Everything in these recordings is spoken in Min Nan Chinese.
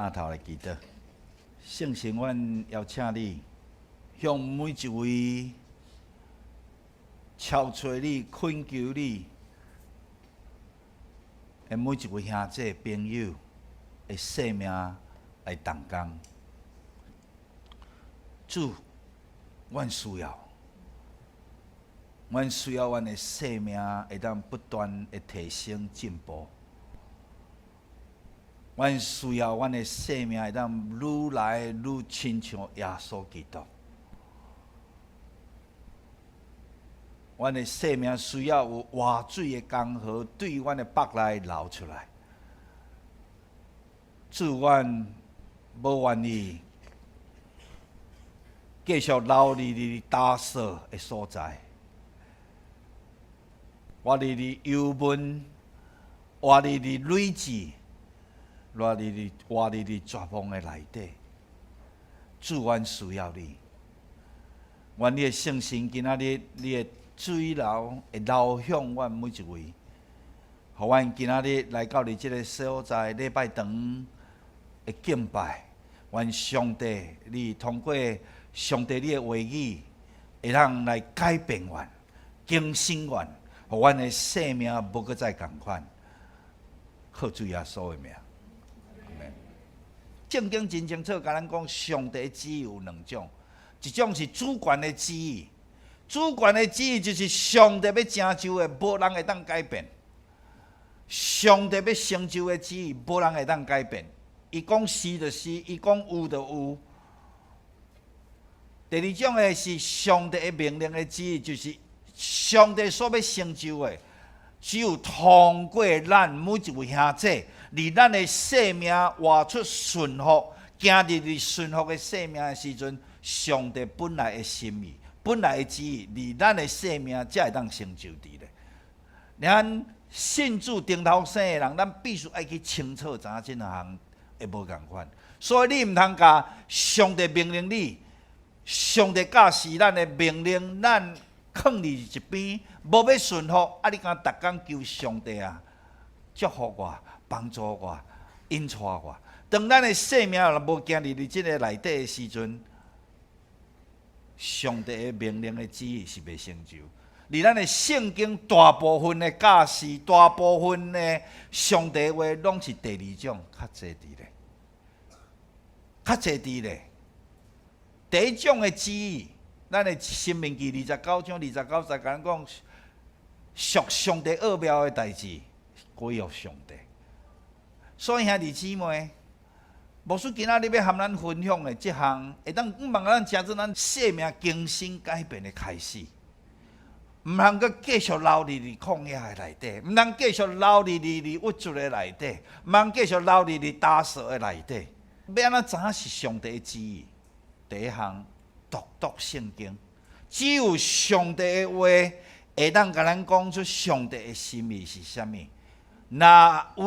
咱囥頭來祈禱。聖神，阮邀請你向每一位敲揣你、懇求你的每一位兄弟朋友的生命來動工。主，阮需要阮的生命會當不斷的提升進步。阮需要阮的生命會當愈來愈親像耶穌基督。阮的生命需要有活水的江河對阮的腹內流出來。主，阮無願意繼續留佇佇焦燥的所在，活佇佇憂悶，活佇佇累積，活佇佇絕望的內底。主，阮需要你，願你的聖神今仔日，你的水流會流向阮每一位，予阮今仔日來到你這个所在禮拜堂的敬拜。願上帝，你通過上帝你的話語，會當來改變阮、更新阮，予阮的生命無閣再仝款。靠主耶穌的名。聖經真清楚，共咱講，上帝旨意有兩種，一種是主權的旨意，主權的旨意就是上帝欲成就的，無人會當改變。上帝欲成就的旨意，無人會當改變。伊講是就是，伊講有就有。第二種的是上帝的命令的旨意，就是上帝所欲成就的，只有通過咱每一位兄弟，佇咱的生命活出順服，行入佇順服的生命的時陣，上帝本來的心意、本來的旨意，佇咱的生命才會當成就佇咧。咱信主頂頭生的人，咱必須愛去清楚知影這兩項會無仝款。所以你毋通共上帝命令你，上帝教示咱的命令，咱囥佇一邊，無欲順服，啊！你敢逐工求上帝啊，祝福我，幫助我，引帶我。當咱的生命若無行入佇這个內底的時陣，上帝的命令的旨意是袂成就。而咱的聖經大部分的教示，大部分的上帝話，攏是第二種較濟佇咧，較濟佇咧。第一種的旨意，咱的申命記29章29節共咱講，屬上帝奧妙的代誌，歸予上帝。所以兄弟姊妹，牧師今仔日欲和咱分享的這項，會當向望咱成做咱生命更新改變的開始。毋通閣繼續留佇佇曠野的內底，毋通繼續留佇佇佇鬱卒的內底，毋通繼續留佇佇焦燥的內底。欲按怎知影是上帝的旨意？第一項，讀讀聖經，只有上帝的話會當共咱講出上帝的心意是啥物。若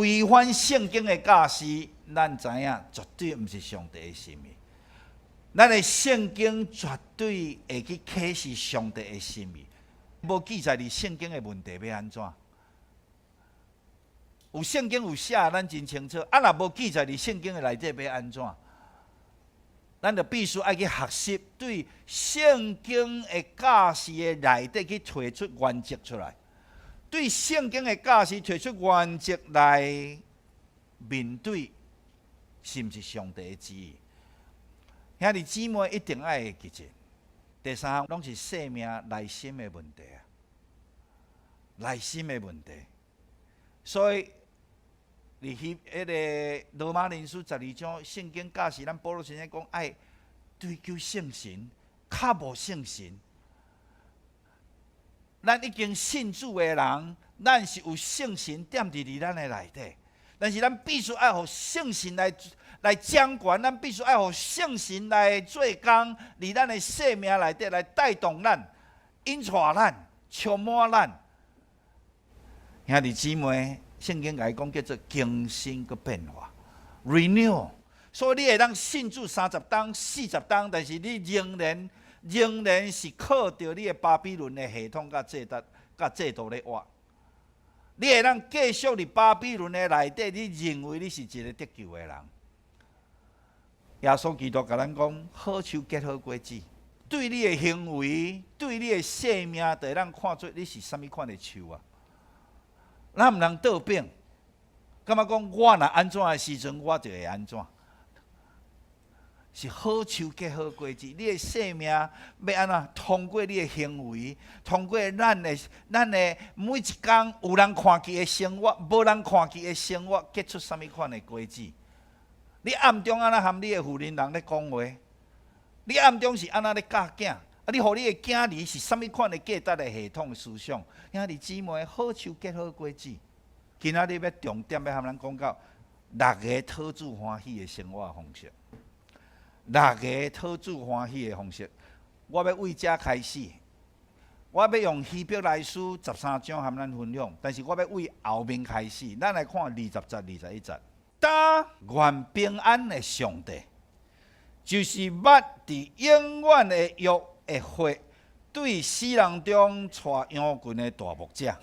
違反聖經的教示，咱知影絕對毋是上帝的心意。咱的聖經絕對會去啟示上帝的心意。無記載佇聖經的問題欲按怎？有聖經有寫，咱真清楚。啊，若無記載佇聖經的內底欲按怎？咱就必須愛去學習，對聖經的教示的內底去提出原則出來，對聖經的教示提出原則來面對，是毋是上帝的旨意？兄弟姊妹一定愛會記著。第三項攏是生命內心的問題啊，內心的問題。所以，佇彼个羅馬人書12章，聖經教示咱保羅先生講，愛追求聖神，較無聖神。咱已經信主的人，咱是有聖神踮佇佇咱的內底，但是咱必須愛予聖神來掌權，咱必須愛予聖神來做工，佇咱的生命內底來帶動咱、引帶咱、充滿咱。兄弟姊妹，聖經共伊講叫做更新佮變化，renew。所以你會當信主30冬、40冬，但是你仍然是靠著你的巴比倫的系統佮制度、佮制度咧活。你會當繼續佇巴比倫的內底，你認為你是一个得救的人。耶穌基督共咱講，好樹結好果子，對你的行為，對你的生命，就會當看出你是啥物款的樹啊。咱毋通倒反，感覺講我若按怎的時陣，我就會按怎。是好樹結好果子，你的生命欲按怎通過你的行為，通過咱的每一工有人看見的生活，無人看見的生活，結出啥物款的果子？你暗中按怎和你的婦人人咧講話？你暗中是按怎咧教囝？啊，你予你的囝兒是啥物款的價值的系統思想？兄弟姊妹，好樹結好果子。今仔日欲重點欲和咱講到六个討主歡喜的生活方式。六个討主歡喜的方式，我欲為這開始，我欲用希伯來書十三章和咱分享，但是我欲為後面開始，咱來看二十節、21節。但願平安的上帝，就是捌佇永遠的約的血，對死人中帶羊群的大牧者，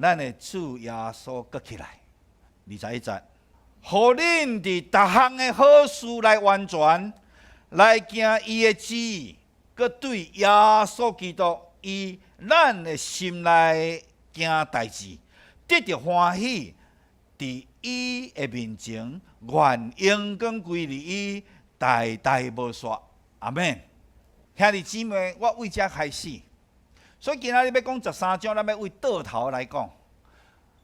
咱的主耶穌閣起來。21節。予恁佇逐項的好事來完全，來行伊的旨意，閣對耶穌基督以咱的心內行代誌，得著歡喜，佇伊的面前，願榮光歸予伊，代代無煞。阿們。兄弟姊妹，我為這開始，所以今仔日欲講十三章，咱欲為倒頭來講，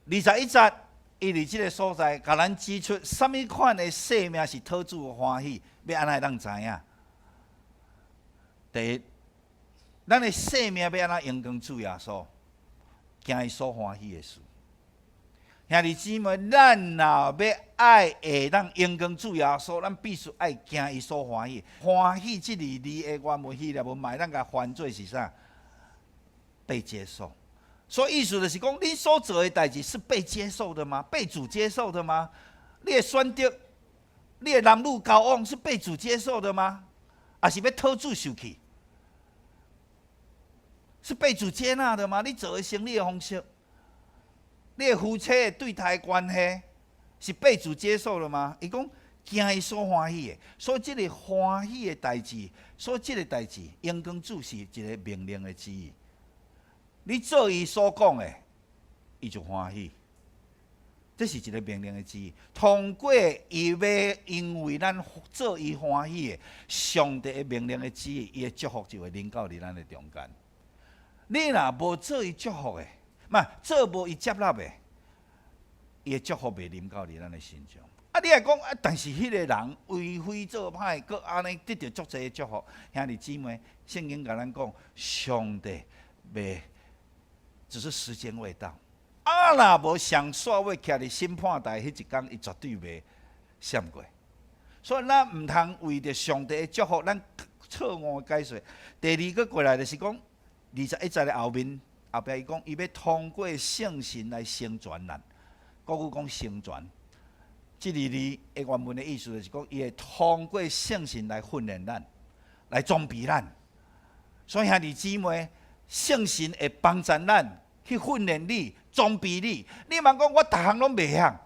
二十一節。伊佇這个所在，共咱指出啥物款的生命是討主歡喜，欲按怎會當知影？第一，咱的生命欲按怎榮光主耶穌，行伊所歡喜的事。兄弟姊妹，咱若欲愛會當榮光主耶穌，咱必須愛行伊所歡喜。歡喜這个字的原文希臘文嘛會當共翻做是啥？被接受。所以意思就是講，你所做的代誌是被接受的嗎？被主接受的嗎？你的選擇，你的男女交往是被主接受的嗎？抑是欲討主受氣？是被主接納的嗎？你做的生理的方式，你的夫妻的對待關係是被主接受的嗎？伊講行伊所歡喜的，所以這個歡喜的代誌，所以這个代誌，榮光主是一个命令的旨意。你做伊所講的，伊就歡喜。這是一个命令的旨意。通過伊欲因為咱做伊歡喜的，上帝的命令的旨意，伊的祝福就會臨到佇咱的中間。你若無做伊祝福的，嘛做無伊接納的，伊的祝福袂臨到佇咱的身上。啊，你會講啊，但是彼个人為非作歹，閣按呢得著足濟的祝福。兄弟姊妹，聖經共咱講，上帝袂。只是時間未到，啊！若無上煞尾徛佇審判台彼一工，伊絕對袂閃過。所以咱毋通為著上帝的祝福，咱錯誤的解說。第二个過來就是講，21節的後面，後壁伊講，伊欲通過聖神來成全咱。國語講成全，這个字的原文的意思就是講，伊會通過聖神來訓練咱，來裝備咱。所以兄弟姊妹，聖神會幫助咱，去訓練你、裝備你。你毋通講我逐項攏袂曉，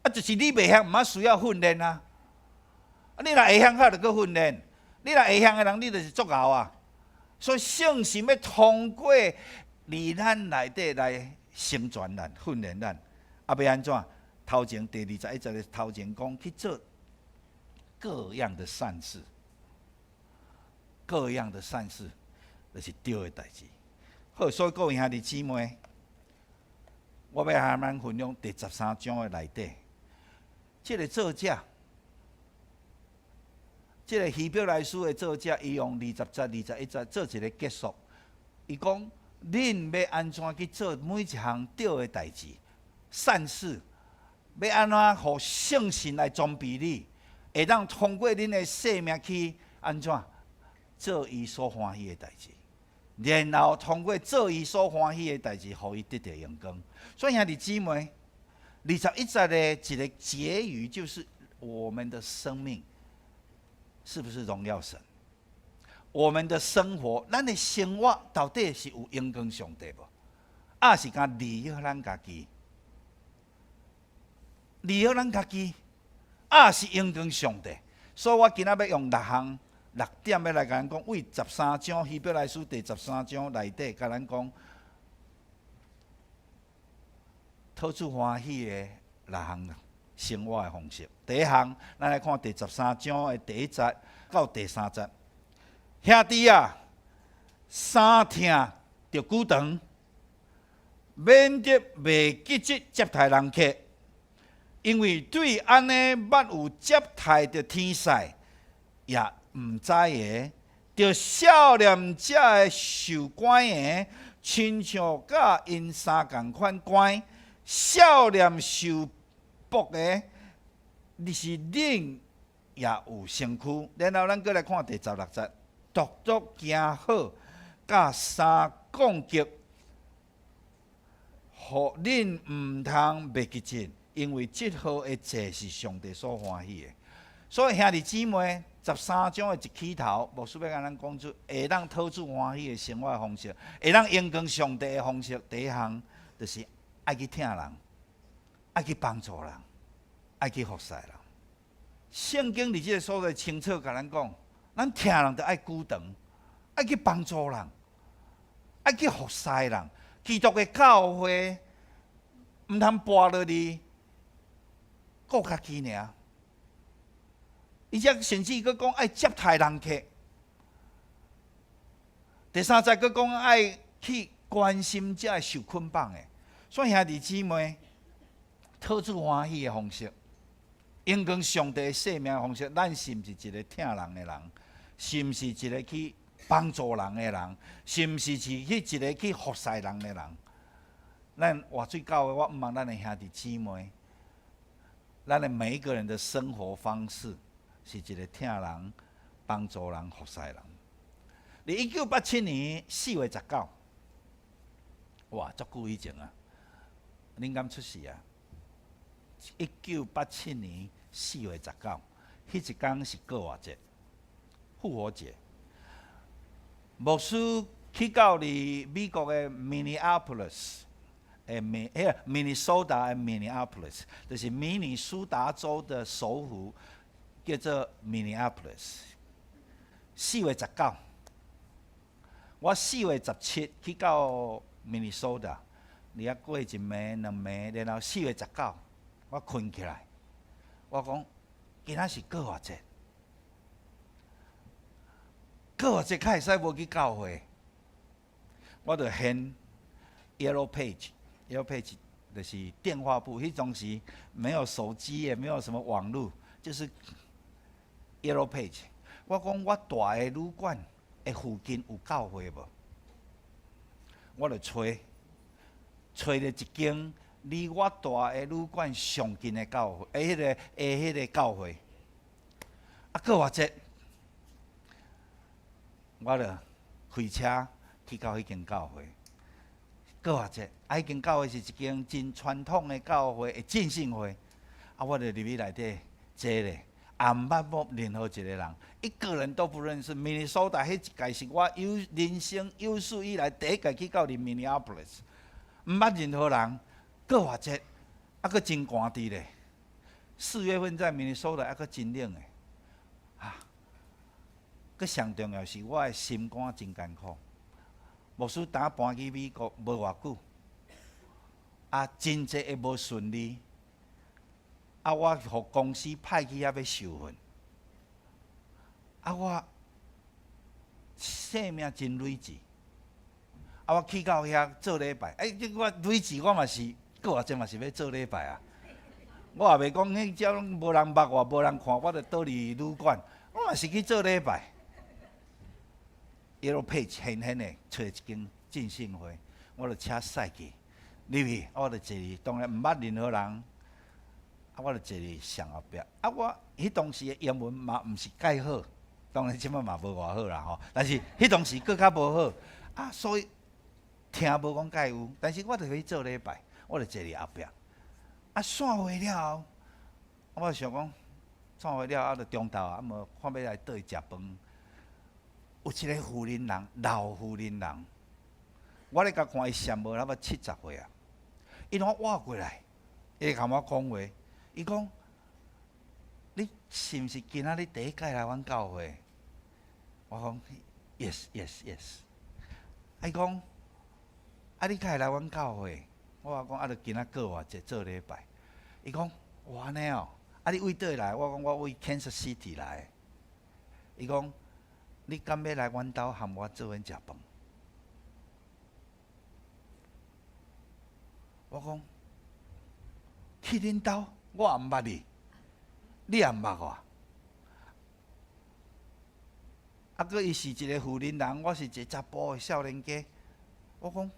啊，就是你袂曉，毋通需要訓練啊。啊，你若會曉，較著閣訓練。你若會曉的人，你就是足𠢕啊。所以聖神欲通過佇咱內底來成全咱、訓練咱。啊，欲按怎？頭前第二十一節的頭前講去做各樣的善事，各樣的善事，就是對的代誌。好，所以各位兄弟姊妹，我欲和咱分享第十三章的內底，這个作者，這个希伯來書的作者，伊用二十節、二十一節做一个結束。伊講：恁欲按怎去做每一項對的代誌、善事，欲按怎予聖神來裝備你，會當通過恁的生命去按怎做伊所歡喜的代誌。然後通過做伊所歡喜的代誌，予伊得著榮光。所以兄弟姊妹，二十一節的一個結語就是我們的生命是不是榮耀神？我們的生活，咱的生活到底是有榮光上帝無？抑是干利用咱家己？利用咱家己，抑是榮光上帝？所以我今仔欲用六項六點欲來共咱講，為十三章希伯來書第十三章內底共咱講，討主歡喜的六項生活的方式。第一項，咱來看第十三章的第一節到第三節。兄弟啊，衫疼著久長，免得袂結質接待人客，因為對按呢捌有接待著天使，也毋知的，著數念這个受趕的，親像佮𪜶相仝款趕；數念受縛的，就是恁也有身軀。然後咱閣來看第十六節，獨獨行好，佮三降格，予恁毋通袂結質，因為這號的祭是上帝所歡喜的。所以兄弟姊妹，十三章的一起頭，牧師欲共咱講出會當討主歡喜的生活方式，會當榮光上帝的方式。第一項就是愛去疼人，愛去幫助人，愛去服侍人。聖經佇這个所在清楚共咱講，咱疼人著愛久長，愛去幫助人，愛去服侍人。基督的教會毋通跋落去顧家己爾。伊遮甚至閣講愛接待人客。第三節閣講愛去關心這个受捆綁的。所以兄弟姊妹，討主歡喜的方式，榮光上帝聖名的方式，咱是毋是一个疼人的人？是毋是一个去幫助人的人？是毋是是去一个去服侍人的人？咱活水教會，我毋望咱的兄弟姊妹，咱的每一個人的生活方式，是一个疼人、幫助人、服侍人。佇1987年4月19，哇，足久以前啊！恁敢出世啊？1987年4月19，彼一工是復活節，復活節。牧師去到佇美國的 Minneapolis，迄个 Minnesota 的 Minneapolis，就是明尼蘇達州的首府，叫做 Minneapolis。4月19，我4月17去到 Minnesota，佇遐過一暝兩暝，然後四月十九，我睏起來，我講今仔是復活節，復活節較會使無去教會，我就掀 Yellow Page，Yellow Page 就是電話簿，彼當時沒有手機，也沒有什麼網路，就是 Yellow Page。我講我蹛的旅館的附近有教會無？我就揣，揣著一間離我蹛的旅館上近的教會，彼個教會。啊，復活節，我就開車去到彼間教會。復活節，啊，彼間教會是一間真傳統的教會，的浸信會。啊，我就入去內底坐咧，也毋捌過任何一個人，一個人都不認識。明尼蘇達彼一屆是我有人生有史以來第一屆去到佇 Minneapolis，毋捌任何人。復活節，啊，閣真寒佇咧。4月份在明尼蘇達，啊，閣真冷的。啊，閣上重要是我的心肝真艱苦。牧師當搬去美國無偌久，啊，真濟的無順利。啊，我予公司派去遐欲受訓。啊，我生命真累贅。啊，我去到遐做禮拜，欸，這我累贅我嘛是，復活節嘛是欲做禮拜啊。我也袂講彼遮攏無人捌我，無人看，我就倒佇旅館，我嘛是去做禮拜。Yellow Page 掀掀的，揣一間浸信會，我就車駛去入去，我就坐佇，當然毋捌任何人，啊，我就坐佇上後壁。啊，我彼當時的英文嘛毋是蓋好，當然這擺嘛無偌好啦吼，但是彼當時閣較無好，啊，所以聽無講蓋有，但是我就去做禮拜，我就坐佇後壁。啊，散會了後，我就想講，散會了後啊，就中晝啊，無看欲來佗位食飯。有一個婦人人，老婦人人，我咧共看伊上無差不多70歲啊。伊攏倚過來，伊共我講話，伊講：你是毋是今仔日第一擺來阮教會？我講 Yes。伊講，啊，你敢會來阮教會？我講啊，著今仔過活節做禮拜。伊講，哇按呢哦，啊你佗位來？我講我對 Kansas City 來。伊講，你敢欲來阮兜和我做伙食飯？我講去恁兜，我也毋捌你，你也毋捌我。啊，閣伊是一个婦人人，我是一個查埔的少年家。我講，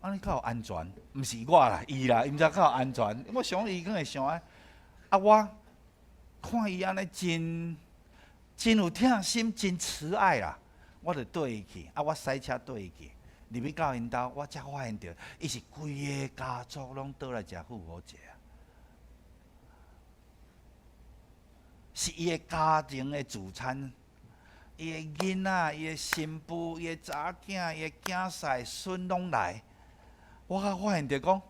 按呢較有安全，毋是我啦，伊啦，伊毋知較有安全。我想伊可能會想啊，啊我看伊按呢真真有疼心，真慈愛啦，我就綴伊去。啊，我駛車綴伊去，入去到𪜶兜，我才發現著，伊是規个家族攏倒來食復活節啊。是伊的家庭的聚餐，伊的囡仔、伊的新婦、伊的查某囝、伊的囝婿、孫攏來。我才發現著講，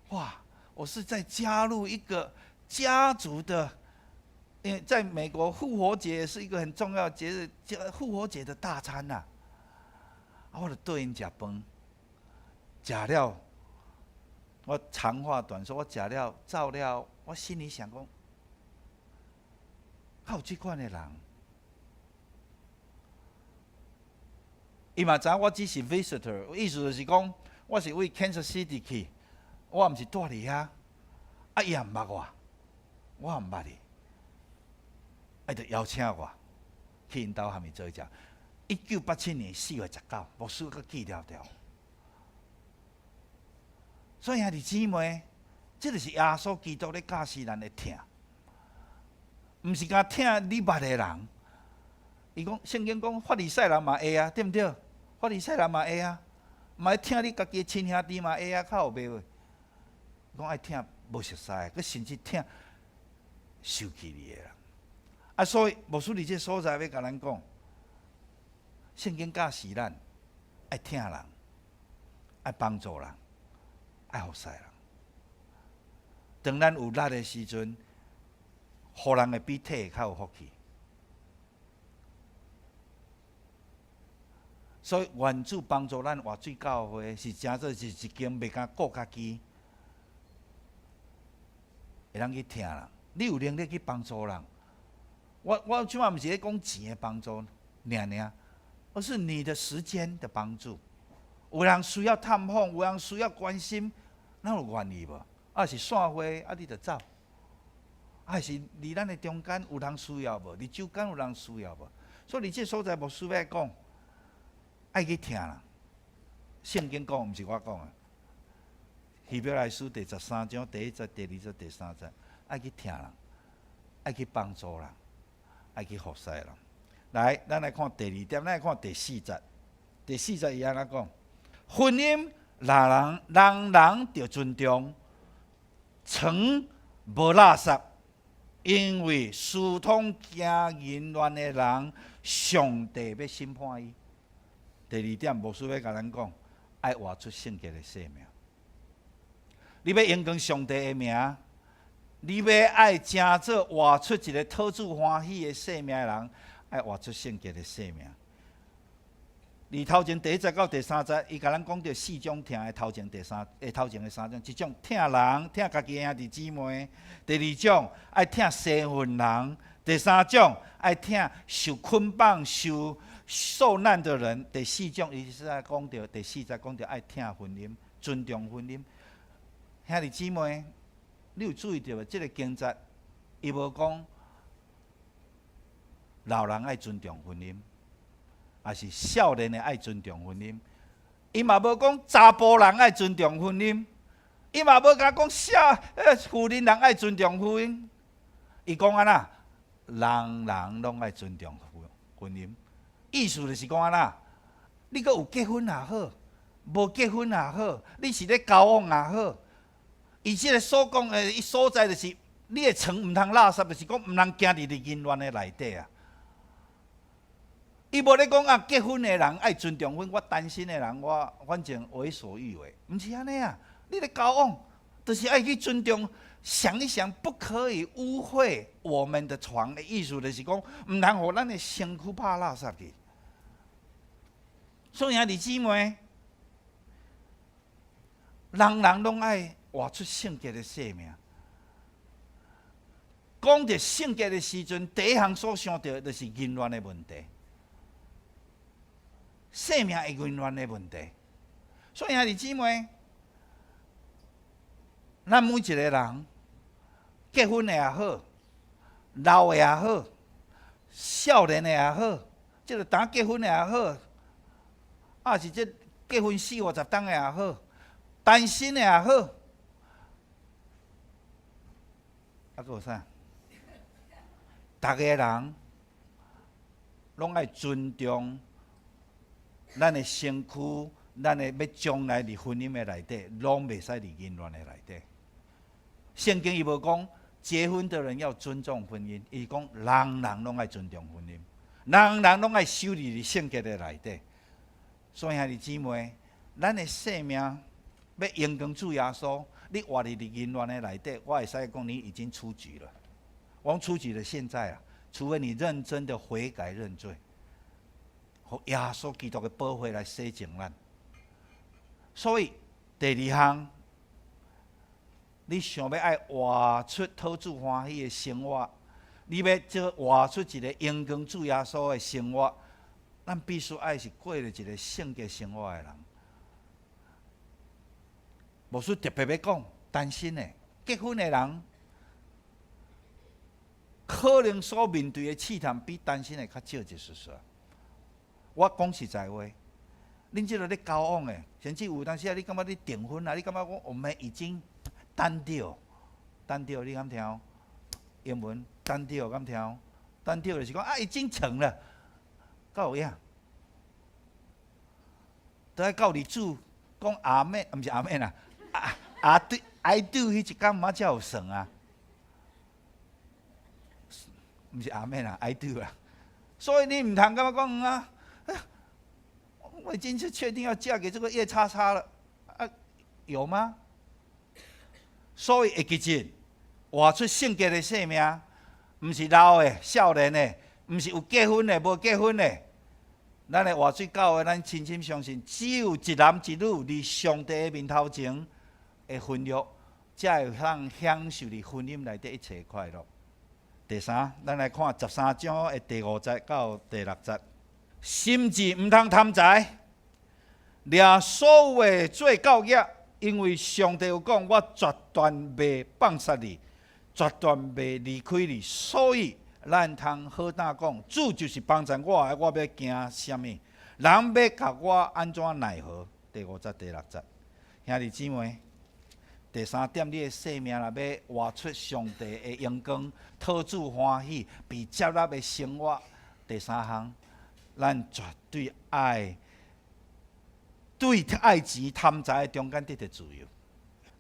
哇！我是在加入一個家族的，因為在美國復活節是一個很重要的節日，這復活節的大餐吶。啊，我就綴𪜶食飯，食了，我長話短說，我食了走了，我心裡想講，較有這款的人，伊嘛知影我只是 visitor，意思就是講，我是對 Kansas City 去，我毋是蹛佇遐，啊，伊也毋捌我，我也毋捌伊，啊，伊就邀請我去𪜶兜和伊做伙食。1987年4月19，牧師閣記牢牢。所以兄弟姊妹，這就是耶穌基督咧教示咱的疼，毋是干疼你捌的人。伊講聖經講法利賽人嘛會啊，對毋對？法利賽人嘛會啊，嘛愛疼你家己的親兄弟嘛會啊，較有袂？講愛疼無熟似的，閣甚至疼受氣你的人。啊，所以牧師佇這所在欲共咱講，聖經教示咱愛疼人，愛幫助人，愛服侍人。當咱有力的時陣，予人會比提較有福氣。所以願主幫助咱活水教會是誠做是一間袂干顧家己，會當去疼人。你有能力去幫助人。我這擺毋是咧講錢的幫助，爾爾，而是你的時間的幫助。有人需要探訪，有人需要關心，咱有願意無？啊是散會，啊你就走。啊是佇咱的中間有人需要無？佇周間有人需要無？所以佇這所在牧師欲講，愛去疼人。聖經講，毋是我講的。希伯來書第13章第一節、第二節、第三節，愛去疼人，愛去幫助人，愛去服侍人。來，咱來看第二點，咱來看第四節。第四節伊按怎講？婚姻，若人人人著尊重，床無垃圾，因為私通行淫亂的人，上帝欲審判伊。第二點，牧師欲共咱講，愛活出聖潔的生命。你欲榮光上帝的名，你欲愛成做活出一个討主歡喜的生命的人，愛活出聖潔的生命。佇頭前第一節到第三節，伊共咱講著四種疼的頭前第三，頭前的三種，一種疼人，疼家己的兄弟姊妹；第二種愛疼生份人；第三種愛疼受捆綁、受難的人；第四種，伊是愛講著第四節講著愛疼婚姻，尊重婚姻。兄弟姊妹，你有注意著無？這个經節，伊無講老人愛尊重婚姻，抑是少年的愛尊重婚姻，伊嘛無講查埔人愛尊重婚姻，伊嘛無共講婦人人愛尊重婚姻，伊講按怎，人人攏愛尊重婚姻，意思就是講按怎，你閣有結婚也好，無結婚也好，你是咧交往也好，伊這个所講的伊所在就是你的床毋通垃圾，就是講毋通行佇淫亂的內底啊。伊無咧講啊，結婚的人愛尊重婚，我單身的人我反正為所欲為，毋是按呢啊！你咧交往，就是愛去尊重。想一想，不可以污穢我們的床的意思，就是講，毋通予咱的身軀拍垃圾去。所以兄弟姊妹，人人攏愛活出聖潔的生命。講著聖潔的時陣，第一項所想著就是淫亂的問題，生命會淫亂的問題。所以兄弟姊妹，咱每一個人結婚的也好，老的也好，少年的也好，這個當結婚的也好，抑是這結婚四五十冬的也好，單身的也好，啊，閣有啥？逐个人攏愛尊重咱的身軀，咱的欲將來佇婚姻的內底，攏袂使佇淫亂的內底。聖經伊無講結婚的人要尊重婚姻，伊講人人攏愛尊重婚姻，人人攏愛守佇佇聖潔的內底。所以兄弟姊妹，咱的生命欲榮光主耶穌，你活佇佇淫亂的內底，我會使講你已經出局了。我出局了，現在啊，除非你認真的悔改認罪，予耶穌基督的寶血來洗淨咱。所以第二項，你想欲愛活出討主歡喜的生活，你欲做活出一個榮光主耶穌的生活，咱必須愛是過著一個聖潔生活的人。牧師特別欲講，單身的、結婚的人，可能所面對的試探比單身的較少一絲絲。我講實在話，恁這個咧交往的，甚至有當時啊，你感覺你訂婚啊，你感覺講我們已經單調，單調，你敢聽？英文單調敢聽？單調就是講啊，已經成了，敢有影？都愛到佇主講阿們，毋是阿們啊，啊啊對，I do 彼一工嘛才有算啊。毋是阿們啊，I do 啊，所以你毋通感覺講啊，我已經是確定要嫁給這個葉叉叉了，啊，有嗎？所以會記住，活出聖潔的生命，毋是老的、少年的，毋是有結婚的、無結婚的。咱的活水教會，咱深深相信，只有一男一女佇上帝的面頭前的婚約，才會通享受佇婚姻內底一切快樂。第三，咱來看13章的第五節到第六節，甚至毋通貪財，掠所有的做夠額，因為上帝有講，我絕斷袂放殺你，絕斷袂離開你，所以咱通好膽講，主就是幫贊我的，我欲驚啥物？人欲共我按怎奈何？第五節、第六節，兄弟姊妹。第三點，你的生命若欲活出上帝的榮光，討主歡喜，被接納的生活。第三項，咱絕對愛對愛錢貪財的中間得著自由。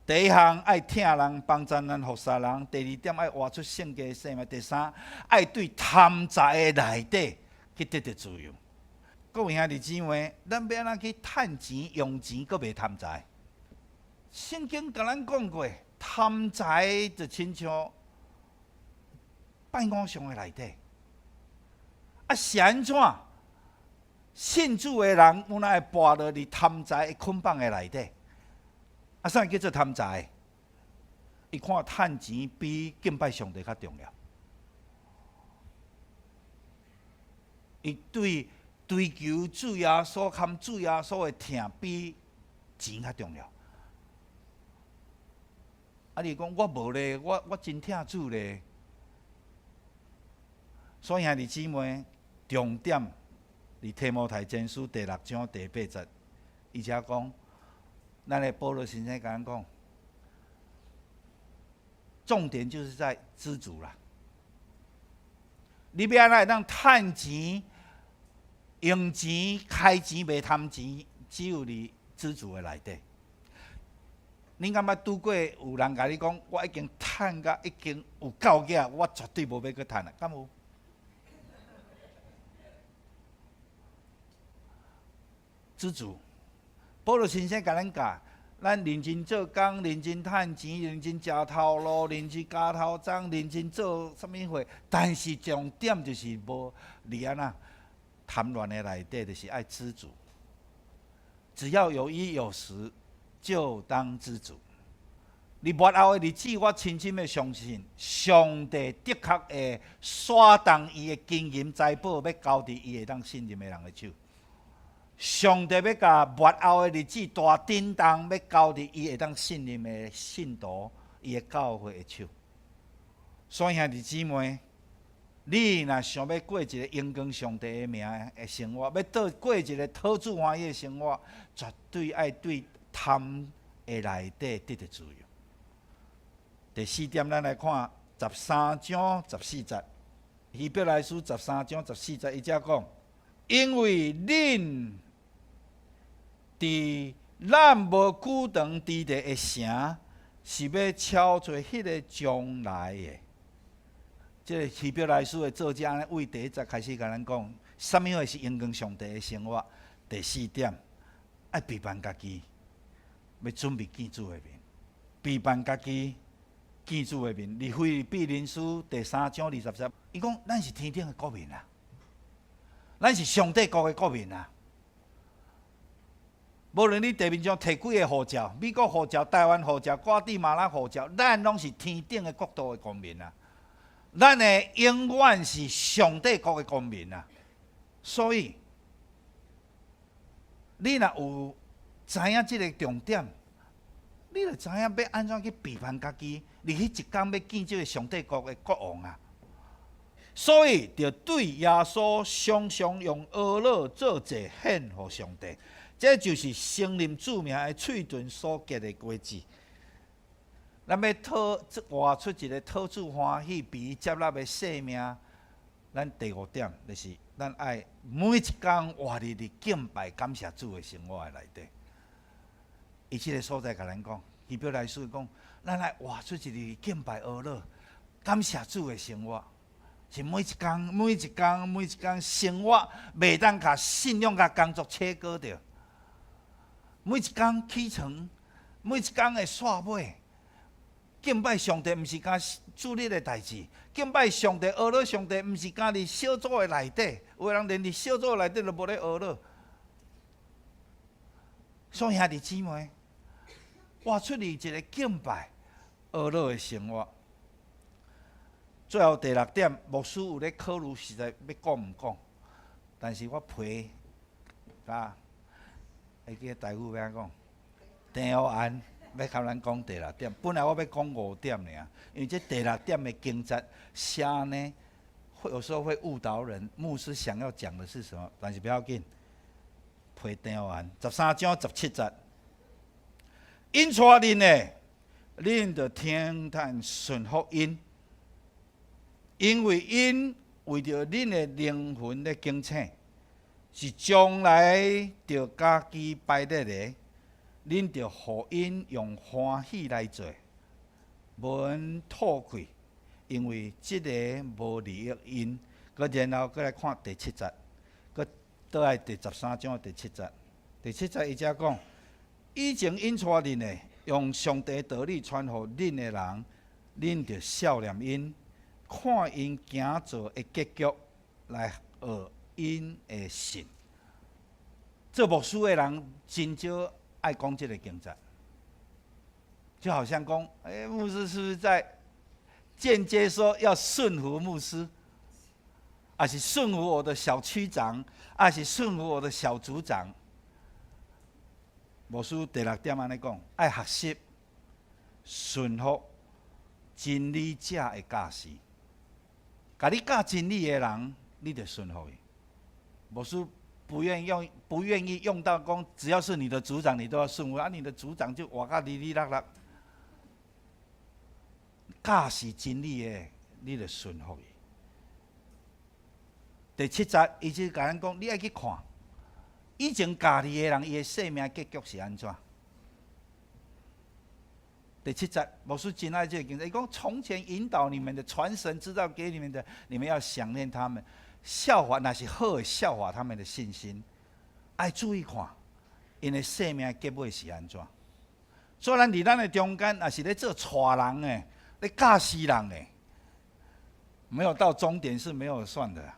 第一項愛疼人，幫贊人，服侍人；第二點愛活出聖潔的生命。第三，愛對貪財的內底去得著自由。各位兄弟姊妹，咱欲按怎去趁錢、用錢，閣袂貪財？聖經共咱講過，貪財就親像拜偶像的內底。啊，是按怎？信主的人，有哪會跋落佇貪財的捆綁的內底？啊，啥叫做貪財？伊看趁錢比敬拜上帝較重要。伊對追求主耶穌、含主耶穌的疼比錢較重要。啊！你講我無咧，我真疼主咧。所以兄弟姊妹，重點佇提摩太前書第六章第八節，伊遮講，咱的保羅先生共咱講，重點就是在知足啦。你欲按怎會當趁錢、用錢、開錢袂貪錢，只有佇知足的內底。恁敢捌拄過有人共你講，我已經趁甲已經有夠額，我絕對無欲閣趁啊，敢有？知足，保羅先生共咱教，咱認真做工，認真趁錢，認真食頭路，認真咬頭鬃，認真做啥物貨，但是重點就是無佇按怎貪戀的內底，就是愛知足。只要有衣有食，就當知足。佇末後的日子，我深深的相信，上帝的確會徙動伊的金銀財寶，欲交佇伊會當信任的人的手。上帝欲共末後的日子大震動，欲交佇伊會當信任的信徒，伊的教會的手。所以兄弟姊妹，你若想欲過一个榮光上帝的名的生活，欲倒過一个討主歡喜的生活，絕對愛對貪的內底得著自由。第四點，咱來看十三章十四節，希伯來書十三章十四節，伊遮講，因為恁佇咱無久長之地的城，是欲超出彼个將來的。這个希伯來書的作者按呢對第一節開始共咱講，啥物貨是榮光上帝的生活？第四點，愛備辦家己，欲準備見主的面，備辦家己見主的面。佇腓立比人書第三章20節，伊講咱是天頂的國民啊，咱是上帝國的國民啊。無論你地面上提幾个護照，美國護照、台灣護照、瓜地馬拉護照，咱攏是天頂的國度的公民啊！咱的永遠是上帝國的公民啊！所以，你若有知影這个重點，你就知影欲按怎去備辦家己，佇彼一工欲見這个上帝國的國王啊！所以，著對耶穌常常用哀樂做祭獻予上帝。這就是承認主名的喙唇所結的果子。咱欲討活出一个討主歡喜、被伊接納的生命，咱第五點就是咱愛每一工活佇佇敬拜感謝主的生活的內底。伊這个所在共咱講，希伯來書講，咱愛活出一个敬拜哀樂、感謝主的生活，是每一工、每一工、每一工生活，袂當共信仰佮工作切割著。每一工起床，每一工的煞尾，敬拜上帝，毋是干主日的代誌；敬拜上帝、哀樂上帝，毋是干佇小組的內底。有的人連佇小組內底都無咧哀樂。所以兄弟姊妹，活出佇一个敬拜哀樂的生活。最後第六點，牧師有咧考慮，實在欲講毋講，但是我批共會記大夫欲按怎講？鄭耀安欲共咱講第六點，本來我欲講五點爾，因為這第六點的經節寫呢，會有時候會誤導人。牧師想要講的是什麼？但是不要緊，批鄭耀安13章17節，𪜶帶恁的，恁著聽趁順服𪜶，因為𪜶為著恁的靈魂咧警醒，是將來著家己排列的，恁著予𪜶用歡喜來做，無通吐氣，因為這个無利益𪜶。閣然後閣來看第七節，閣倒來第十三章第七節。第七節伊遮講，以前𪜶帶恁的，用上帝道理傳予恁的人，恁著效念𪜶，看𪜶行做的結局來學𪜶的信。做牧師的人真少愛講這个經節，就好像講，欸，牧師是不是在間接說要順服牧師，還是順服我的小區長，還是順服我的小組長？牧師第六點按呢講，愛學習順服真理者的教示。共你教真理的人，你著順服伊。牧師不願意用到講，只要是你的組長，你都要順服。啊，你的組長就活甲哩哩啦啦。教示真理的，你著順服伊。第七節，伊就共咱講，你愛去看，以前教你的人，伊的生命結局是按怎？第七節，牧師真愛這个經節，伊講從前引導你們的、傳神之道給你們的，你們要想念他們，效法若是好的，效法他們的信心，愛注意看，𪜶的生命結尾是按怎？所以咱佇咱的中間，若是咧做帶人的，咧教示人的，沒有到終點是沒有算的。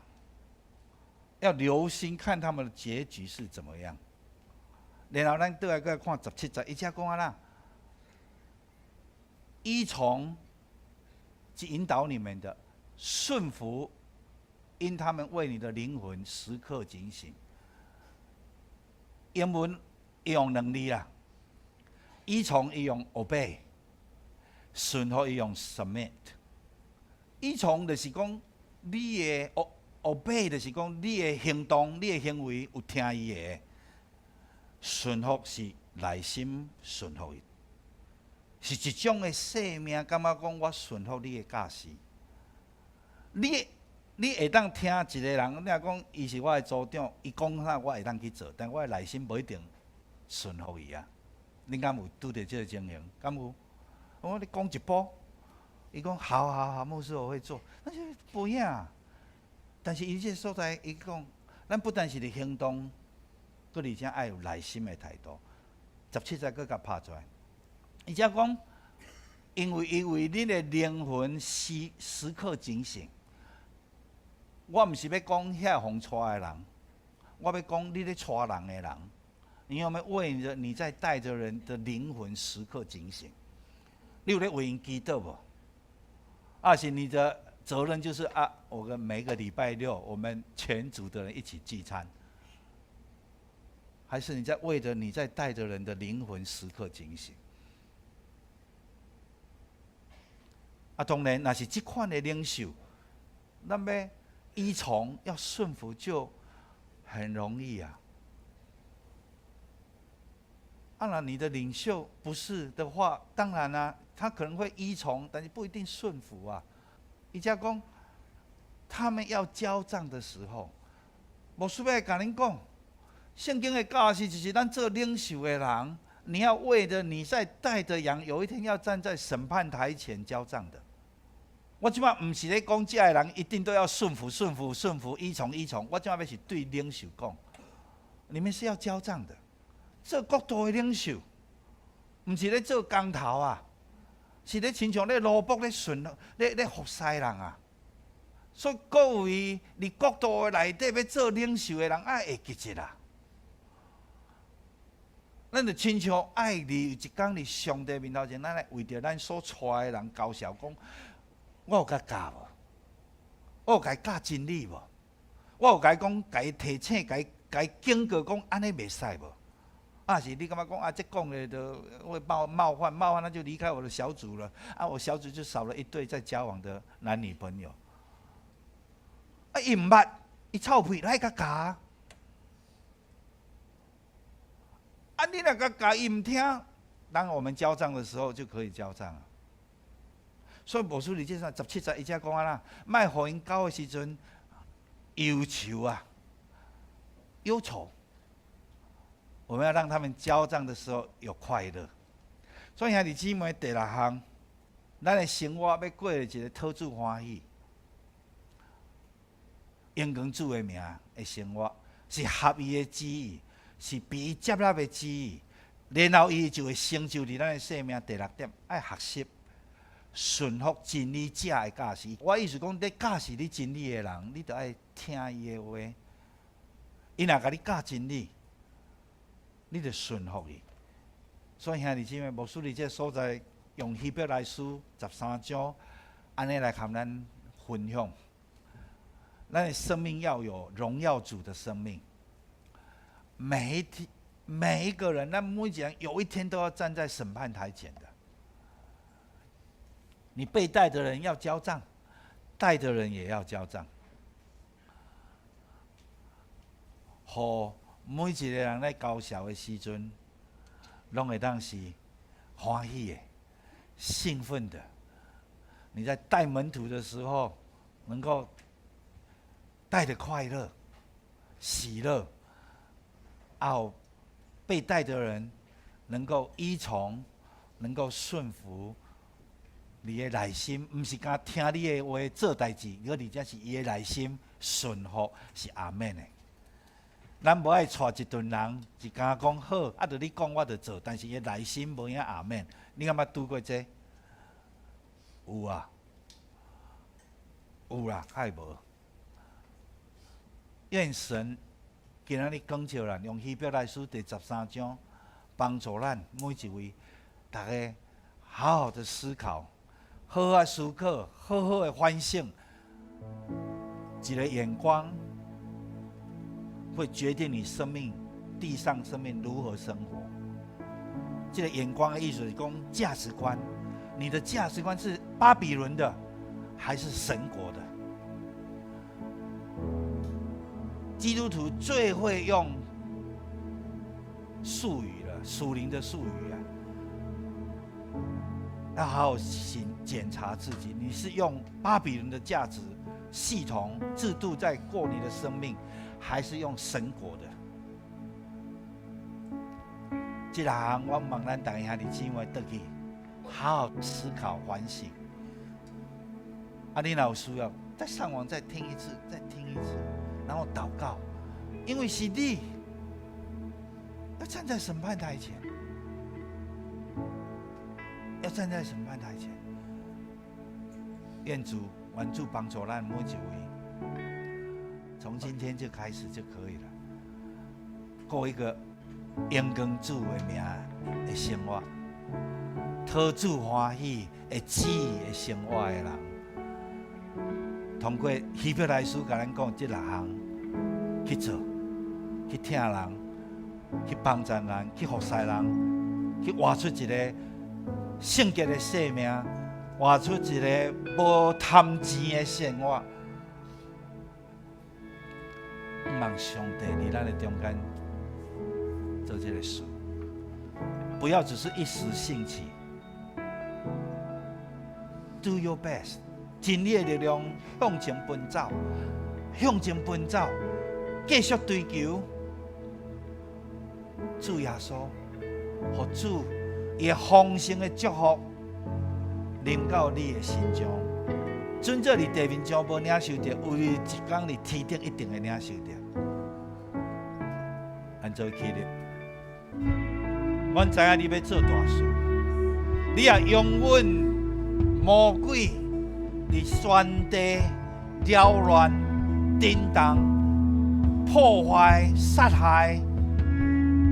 要留心看他們的結局是怎麼樣。然後咱倒來閣看17節，伊遮講按怎？依從及引導你們的，順服，因他們為你的靈魂時刻警醒。英文用兩字啦，依從伊用 obey，順服伊用 submit。依從就是講你的 obey，就是講你的行動、你的行為有聽伊的。順服是內心順服伊，是一種的生命，感覺講我順服你的教示。你會當聽一個人，你若講伊是我的組長，伊講啥我會當去做，但我的內心無一定順服伊啊。你敢有拄著這個情形？敢有？我講你講一步，伊講好好好，牧師我會做，但是無影。但是伊這個所在，伊講，咱不但是佇行動，閣而且愛有內心的態度。17節閣共拍出來，伊遮講，因為伊為恁的靈魂時時刻警醒。我毋是欲講遐予帶的人，我欲講你咧帶人的人，你有沒有為著你在帶著人的靈魂時刻警醒？你有咧為𪜶祈禱無？抑是你的責任就是啊，我們每個禮拜六我們全組的人一起聚餐，還是你在為著你在帶著人的靈魂時刻警醒？啊，當然，若是這款的領袖，咱欲依從要順服就很容易啊。當然，你的領袖不是的話，當然啦，啊，他可能會依從，但是不一定順服啊。伊遮講，他們要交賬的時候，牧師欲共恁講，聖經的教示就是咱做領袖的人，你要為著你在帶的羊，有一天要站在審判台前交賬的。我這擺毋是咧講，遮的人一定都要順服、順服、順服、依從、依從。我這擺欲是對領袖講，你們是要交賬的。做國度的領袖，毋是咧做工頭啊，是咧親像咧奴僕咧順咧咧服侍人啊。所以各位佇國度的內底欲做領袖的人，愛會記得啦。咱就親像愛佇一工佇上帝面頭前，咱來為著咱所帶的人交賬講，我有共教無？我有共伊教真理無？我有共伊講，共伊提醒，共伊共伊警告講，按呢袂使無？啊是你感覺講啊，這講的都會冒冒犯，冒犯那就離開我的小組了。啊，我小組就少了一對在交往的男女朋友。啊，伊毋捌，伊臭屁來共教。啊，你若共教伊毋聽，當我們交賬的時候就可以交賬。所以牧師佇這上17節伊遮講按怎，莫予𪜶交的時陣憂愁啊，憂愁。我們要讓他們交賬的時候有快樂。所以兄弟姊妹，第六項，咱的生活欲過一個討主歡喜、榮光主的名的生活，是合伊的旨意，是被伊接納的旨意，然後伊就會成就佇咱的生命。第六點，愛學習順服真理者的教示。我意思講，咧教示你真理的人，你著愛聽伊的話。伊若共你教真理，你著順服伊。所以兄弟姊妹，牧師佇這個所在用希伯來書13章，按呢來共咱分享。咱的生命要有榮耀主的生命。每一天，每一個人，咱每一個人有一天都要站在審判台前的。你被帶的人要交賬，帶的人也要交賬。予每一個人咧交賬的時陣，攏會當是歡喜的、興奮的。你在帶門徒的時候，能夠帶著快樂、喜樂，啊，被帶的人能夠依從，能夠順服。你的內心毋是干聽你的話做代誌，而且是伊的內心順服是阿們的。咱無愛帶一頓人，一敢講好，啊，著你講我就做，但是伊內心無影阿們。你敢捌拄過這？有啊，有啦，較會無。願神今仔日光照咱，用希伯來書第13章幫助咱每一位，逐家好好的思考，好好思考，好好的反省，一个眼光會決定你生命，地上生命如何生活。這個眼光的意思是講價值觀，你的價值觀是巴比倫的，還是神國的？基督徒最會用術語了，屬靈的術語啊，要好好檢查自己，你是用巴比倫的價值系統制度在過你的生命，還是用神國的？這項我望咱大家兄弟姊妹轉去，好好思考反省。啊，你若有需要，再上網再聽一次，再聽一次，然後禱告，因為是你要站在審判台前，要站在審判台前。願主，願主幫助咱每一位，從今天就開始就可以了，過一個榮光主的名的生活，討主歡喜的旨意的生活的人，通過希伯來書共咱講這六項去做，去疼人，去幫助人，去服侍人，去活出一個聖潔的生命，活出一個無貪錢的生活。望上帝佇咱的中間做這個事，不要只是一時興起。Do your best，盡你的力量向前奔走，向前奔走，繼續追求主耶穌，予主伊的豐盛的祝福臨到你的身上。準做佇地面上無領受著，有一工佇天頂一定會領受著。咱做起立，阮知影你欲做大事，你也容忍魔鬼佇全地擾亂、震動、破壞、殺害，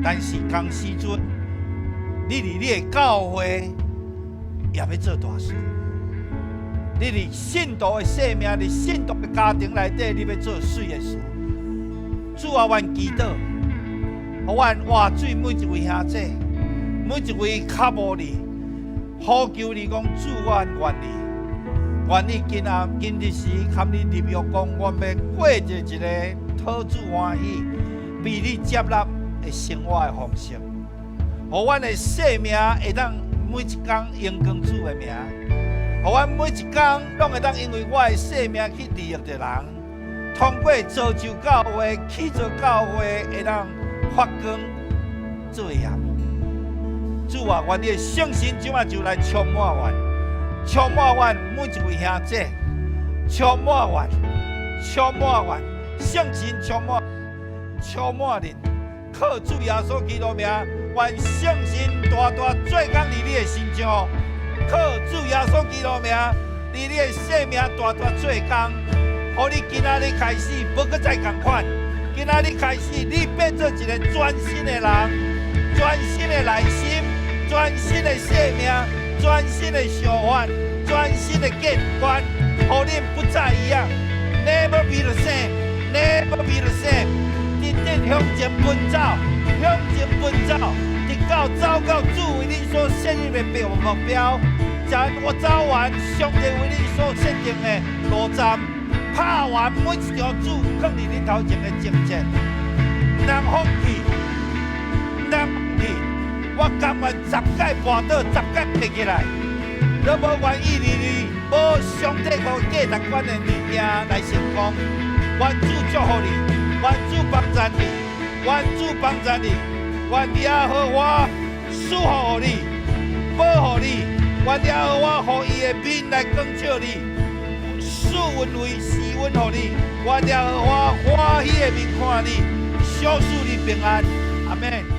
但是同時陣，你佇你的教會也欲做大事。你佇信徒的生命，佇信徒的家庭內底，你欲做媠的事。主啊，阮祈禱，予阮活水每一位兄弟，每一位渴慕你，呼求你講主，阮願意，願意今暗今日時佮你立約，講我欲過著一個討主歡喜、被你接納的生活的方式，予阮的生命會當每一工榮光主的名。予阮每一工攏會當因為我的生命去利益著人，通過造就教會、去做教會，會當發光做鹽。主啊，願你的聖神這馬就來充滿阮，充滿阮每一位兄弟，充滿阮，充滿阮，聖神充滿，充滿恁，靠主耶穌基督名，願聖神大大做工佇你的身上。靠主耶穌基督名，佇你的生命大大做工，予你今仔日開始無閣再仝款。今仔日開始，你變做一個全新的人，全新的內心，全新的生命，全新的想法，全新的價值觀，予恁不再一樣。Never be the same, never be the same。直直向前奔走，向前奔走，直到走到主為你所設立的目標，將我走完上帝為你所設定的路站，拍完每一場主囥佇你頭前的征戰，毋通放棄，毋通放棄。我甘願十擺跋倒，十擺爬起來，都無願意離你無上帝予價值觀的物件來成功。願主祝福你，願主幫助你，願主幫助你，願耶和華賜福予你，保護你，願耶和華予伊的面來光照你，賜恩惠施恩予你，願耶和華歡喜的面看你，賞小賜你平安，阿門。